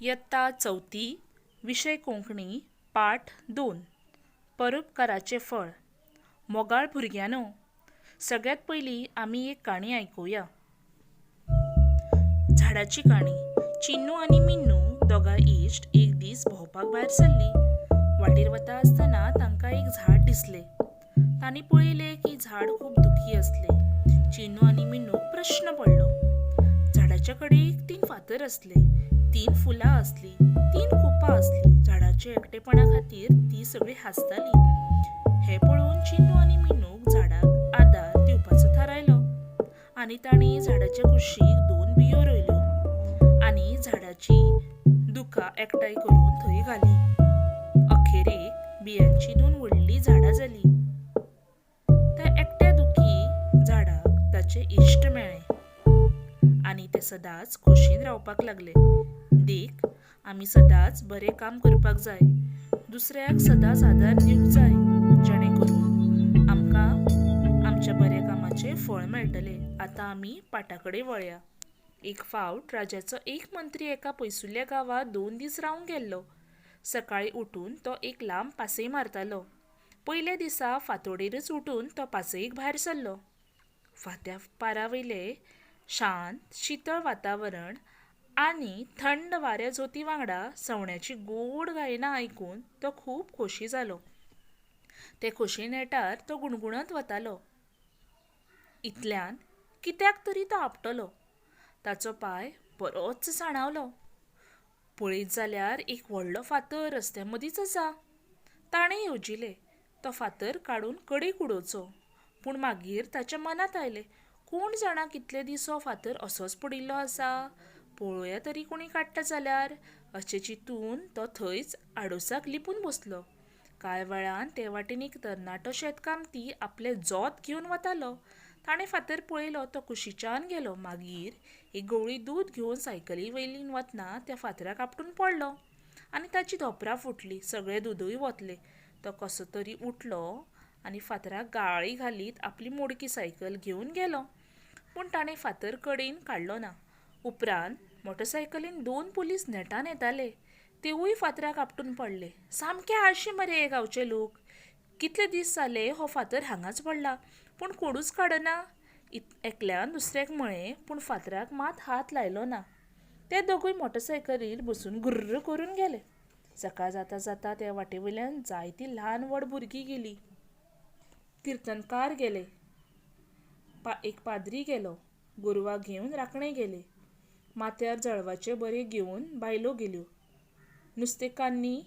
यत्ता चवथी, विशय कोंकणी, पाठ दोन, परोपकाराचें फळ. मोगाळ भुरग्यांनो, सगळ्यांत पयलीं आमी एक काणी आयकुया. झाडाची काणी. चिन्नू आनी मिन्नू दोगांय इश्ट एक दीस भोंवपाक भायर सरलीं. वाटेर वता आसतना तांकां एक झाड दिसलें. तांणी पळयलें की झाड खूब दुखी आसलें. चिन्नू आनी मिन्नूक प्रस्न पडलो. झाडाच्या कडेक तीन फातर आसले, तीन फुलां आसलीं, तीन कुपां आसलीं. झाडाच्या एकटेपणा खातीर तीं सगळीं हांसतालीं. हें पळोवन चिन्नू आनी मिन्नूक झाडाक आदार दिवपाचो थारायलो आनी तांणी झाडाच्या कुशीक दोन बियो रोयल्यो आनी झाडाचीं दुकां एकठांय करून थंय घालीं. अखेरेक बियांचीं दोन व्हडलीं झाडां जालीं. त्या एकट्या दुखी झाडाक ताचे इश्ट मेळ्ळे आनी ते सदांच खोशयेन रावपाक लागले. देख, आमी सदांच बरें काम करपाक जाय, दुसऱ्याक सदांच आदार दिवंक जाय, जेणे करून आमकां आमच्या बऱ्या कामाचें फळ मेळटलें. आतां आमी पाठा कडेन वळया. एक फावट राजाचो एक मंत्री एका पयसुल्ल्या गांवांत 2 दीस रावंक गेल्लो. सकाळीं उठून तो एक लांब पासय मारतालो. पयल्या दिसा फांतोडेरच उठून तो पासयेक भायर सरलो. फांत्या पारावयलें शांत शितळ वातावरण आनी थंड वाऱ्या झोती वांगडा सवण्याची गोड गायनां आयकून तो खूब खोशी जालो. ते खोशये नेटार तो गुणगुणत वतालो. इतल्यान कित्याक तरी तो आपटलो. ताचो पांय बरोच जाणावलो. पळयत जाल्यार एक व्हडलो फातर रस्त्या मदींच आसा. ताणें येवजिलें, तो फातर काडून कडेक उडोवचो. पूण मागीर ताच्या मनांत आयलें, कोण जाणा कितले दीस हो फातर असोच पडिल्लो आसा, पळोवया तरी कोणी काडटा जाल्यार. अशें चिंतून तो थंयच आडोसाक लिपून बसलो. कांय वेळान ते वाटेन एक तरणाटो शेतकामती आपलें जोत घेवन वतालो. ताणें फातर पळयलो, तो कुशीच्यान गेलो. मागीर एक गवळी दूद घेवन सायकली वयल्यान वतना त्या फातराक आपटून पडलो आनी ताची धोंपरां फुटलीं. सगळें दुदूय वतलें. तो कसो तरी उठलो आनी फातराक गाळी घालीत आपली मोडकी सायकल घेवन गेलो. पूण ताणें फातर कडेन काडलो ना. उपरांत मोटरसायकलीन 2 पुलीस नेटान येताले. तेवूय फातराक आपटून पडले. सामके आळशी मरे हे गांवचे लोक. कितले दीस जाले हो फातर हांगाच पडला, पूण कोणूच काडना. एकल्यान दुसऱ्याक म्हळें, पूण फातराक मात हात लायलो ना. ते दोगूय मोटरसायकलीर बसून गुर्र करून गेले. सकाळ जाता जाता त्या वाटे वयल्यान जायतीं ल्हान व्हड भुरगीं गेलीं. किर्तनकार गेले, एक पाद्री गेलो, गोरवां घेवन राखणे गेले, माथ्यार जळवाचे बरे घेवन बायलो गेल्यो, नुस्तेकान्नी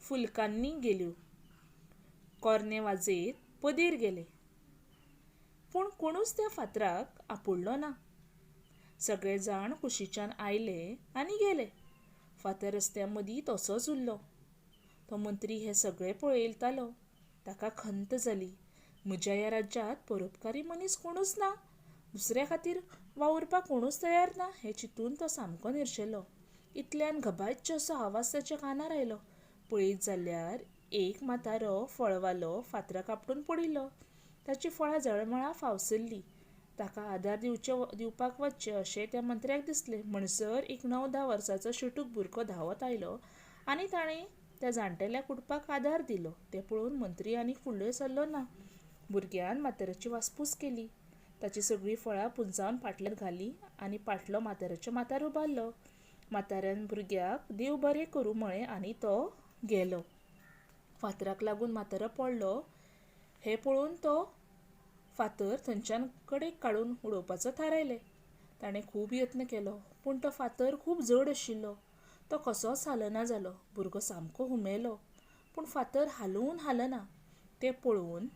फुलकान्नी गेल्यो, कोर्ने वाजयत पदीर गेले. पूण कोणूच त्या फातराक आपुडलो ना. सगळे जाण कुशीच्यान आयले आनी गेले. फातर रस्त्या मदीं तसोच उरलो. तो मंत्री हें सगळें पळयतालो. ताका खंत जाली. म्हज्या ह्या राज्यांत परोपकारी मनीस कोणूच ना, दुसऱ्या खातीर वावुरपाक कोणूच तयार ना हें चिंतून तो सामको निर्शेलो. इतल्यान घबाज्य असो आवाज ताच्या कानार आयलो. पळयत जाल्यार एक म्हातारो फळवालो फातराक आपटून पडिल्लो. ताचीं फळां जळमळां फावसल्लीं. ताका आदार दिवपाक वचचें अशें त्या मंत्र्याक दिसलें. म्हणसर एक 9-10 वर्सांचो शिटूक भुरगो धांवत आयलो आनी ताणें त्या जाणटेल्या कुटपाक आदार दिलो. तें पळोवन मंत्री आनीक फुडले सरलो ना. भुरग्यान म्हाताऱ्याची वासपूस केली. ताचीं सगळीं फळां पुंजावन पाटल्यांत घालीं आनी पाटलो म्हाताऱ्याच्या माथ्यार उबारलो. म्हाताऱ्यान भुरग्याक देव बरें करूं म्हळें आनी तो गेलो. फातराक लागून म्हातारो पडलो हें पळोवन तो फातर थंयच्यान कडेक काडून उडोवपाचो थारायलें. ताणें खूब यत्न केलो, पूण तो फातर खूब जड आशिल्लो. तो कसोच हालना जालो. भुरगो सामको हुमेलो, पूण फातर हालून हालना. तें पळोवन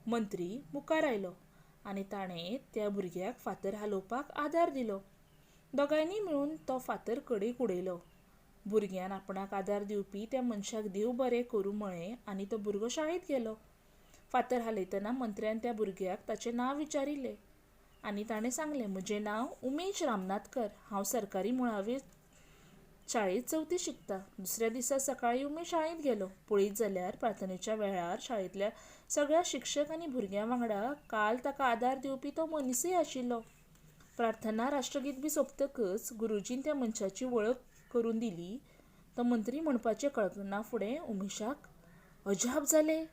मंत्री मुखार आयलो आनी ताणें त्या भुरग्याक फातर हालोवपाक आदार दिलो. दोगांयनी मेळून तो फातर कडेक उडयलो. भुरग्यान आपणाक आदार दिवपी त्या मनशाक देव बरें करूं म्हळें आनी तो भुरगो शाळेंत गेलो. फातर हालयतना मंत्र्यान त्या भुरग्याक ताचें नांव विचारिल्लें आनी ताणें सांगलें, म्हजें नांव उमेश रामनाथकर, हांव सरकारी मुळावे शाळेंत चवथी शिकता. दुसऱ्या दिसा सकाळीं उमेश शाळेंत गेलो. पळयत जाल्यार प्रार्थनेच्या वेळार शाळेंतल्या सगळ्या शिक्षक आनी भुरग्यां वांगडा काल ताका आदार दिवपी तो मनीसय आशिल्लो. प्रार्थना राष्ट्रगीत बी सोंपतकच गुरुजीन त्या मनशाची वळख करून दिली. तो मंत्री म्हणपाचें कळना फुडें उमेशाक अजाप जालें.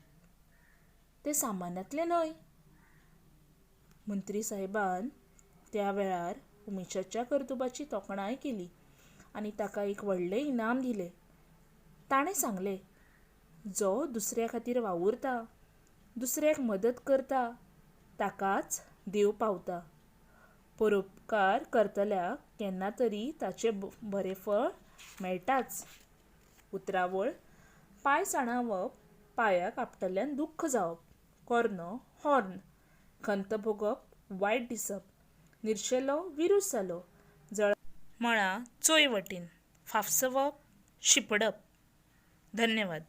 तें सामान्यांतलें न्हय. मंत्री सायबान त्या वेळार उमेशाच्या कर्तुबाची तोखणाय केली आनी ताका एक व्हडलें इनाम दिलें. ताणें सांगलें, जो दुसऱ्या खातीर वावुरता, दुसऱ्याक मदत करता, ताकाच देव पावता. परोपकार करतल्याक केन्ना तरी ताचें बरें फळ मेळटाच. उतरावळ: पांय साणावप, पांयाक आपटल्यान दुख्ख जावप. Cornu, horn. खंत भोगप, वायट दिसप. निर्शेलो, विरूस जालो. जळा मळा चोंय वटेन. फाफसवप, शिंपडप. धन्यवाद.